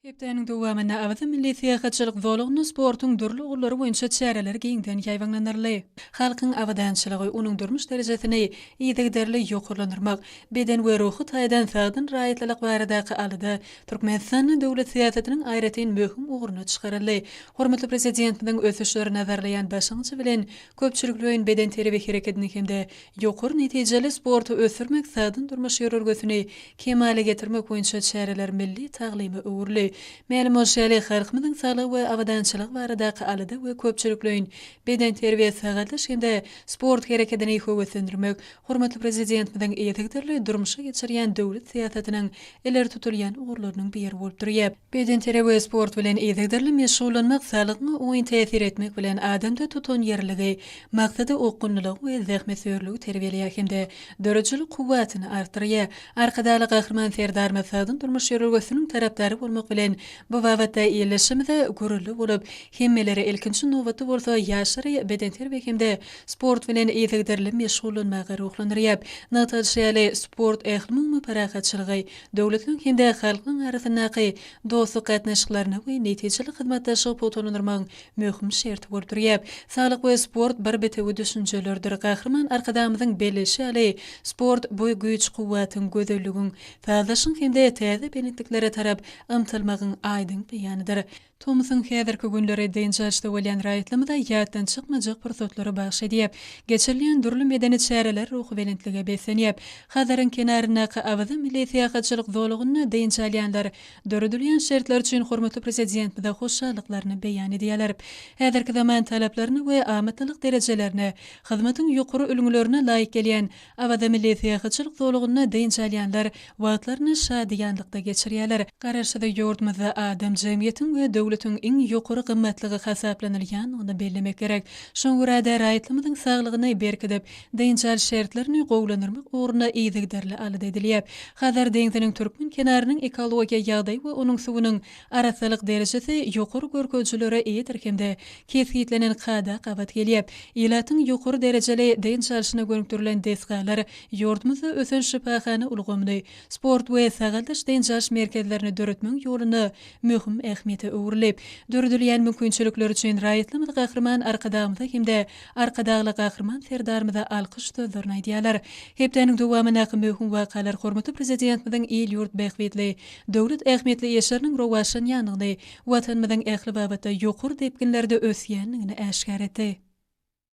Hepdäniň dowamynda Awaza milli syýahatçylyk zolagynda sportuň dürli ugurlary boýunça çäreler giňden ýaýbaňlandyryldy. Halkyň abadançylygy, onuň durmuş derejesini yzygiderli ýokarlandyrmak, beden we ruhy taýdan sagdyn raýatlylyk baradaky alada Türkmenistanda döwlet syýasatynyň aýratyn möhüm ugruna çykaryldy. Hormatly Prezidentimiziň ösüşleri nazarlaýan başlangyjy bilen köpçülikleýin bedenterbiýe hereketini hem-de Ýokary netijeli sporty ösdürmek sagdyn durmuş ýörelgesini kemala getirmek boýunça çäreler milli taglyma öwrüldi. Mälim bolşy ýaly, halkymyzyň saglygy we abadançylygy baradaky alada we köpçülikleýin bedenterbiýe-sagaldyş hem-de sport herekedini höweslendirmek hormatly Prezidentimiziň yzygiderli durmuşa geçirýän döwlet syýasatynyň ileri tutulýan ugurlarynyň biri bolup durýar. Bedenterbiýe we sport bilen yzygiderli meşgullanmak saglygyňa oňyn täsir etmek bilen, adamda tutanýerliligi, maksada okgunlylygy we zähmetsöýerligi terbiýeleýär hem-de döredijilik kuwwatyny artdyrýar. Arkadagly Gahryman Serdarymyz sagdyn durmuş ýörelgesiniň tarapdary bolmak bilen, bu babatda ildeşimize görelde bolup, hemmeleri, ilkinji nobatda bolsa, ýaşlary bedenterbiýe hem-de sport bilen yzygiderli meşgullanmaga ruhlandyrýar. Nygtalyşy ýaly, sport ählumumy parahatçylygy, Döwletleriň hem-de halklaryň arasyndaky dostluk gatnaşyklaryny we netijeli hyzmatdaşlygy pugtalandyrmagyň möhüm şerti bolup durýar. Saglyk we sport bir bitewi düşünjelerdir. Gahryman Arkadagymyzyň belleýşi ýaly, sport bu güýç-kuwwatyň, gözelligiň, sazlaşygyň hem-de täze belentliklere tarap ymtylmagyň aýdyň beýanydyr. Tomsuň häzirki günleri dynç alyşda bolýan raýatlarymyza ýatdan çykmajak pursatlary bagyş edýär. Geçirilýän dürli medeni çäreler ruhubelentlige beslenýär. Hazaryň kenaryndaky Awaza milli syýahatçylyk zolagynda dynç alýanlar döredilýän şertler üçin hormatly Prezidentimize hoşallyklaryny beýan edýärler. Häzirki zaman talaplaryna we amatlylyk derejelerine, hyzmatyň ýokary ülňülerine laýyk gelýän Awaza milli syýahatçylyk zolagynda dynç alýanlar wagtlaryny şadyýanlykda geçirýärler. Garaşsyz ýurdumyzda adam jemgyýetiň we döwletiň iň ýokary gymmatlygy hasaplanylýandygyny bellemek gerek. Şoňa görä-de, raýatlarymyzyň saglygyny berkidip, dynç alyş şertlerini gowulandyrmak ugrunda yzygiderli alada edilýär. Hazar deňziniň türkmen kenarynyň ekologiýa ýagdaýy we onuň suwunyň arassalyk derejesi ýokary görkezijilere eýedir hem-de kesgitlenen kada gabat gelýär. Ilatyň ýokary derejeli dynç alşyna gönükdirilen desgalar ýurdumyzda ösen şypahana ulgamyny, sport we sagaldyş-dynç alyş merkezlerini döretmegiň ýolunda möhüm ähmiýete öwrüldi. Döredilýän mümkinçilikler üçin raýatlarymyz Gahryman Arkadagymyza hem-de Arkadagly Gahryman Serdarymyza alkyş sözlerini aýdýarlar. Hepdäniň dowamyndaky möhüm wakalar hormatly Prezidentimiziň il-ýurt bähbitli, döwlet ähmiýetli işleriniň rowaçlanýandygyny, Watanymyzyň ähli babatda ýokary depginlerde ösýändigini äşgär etdi.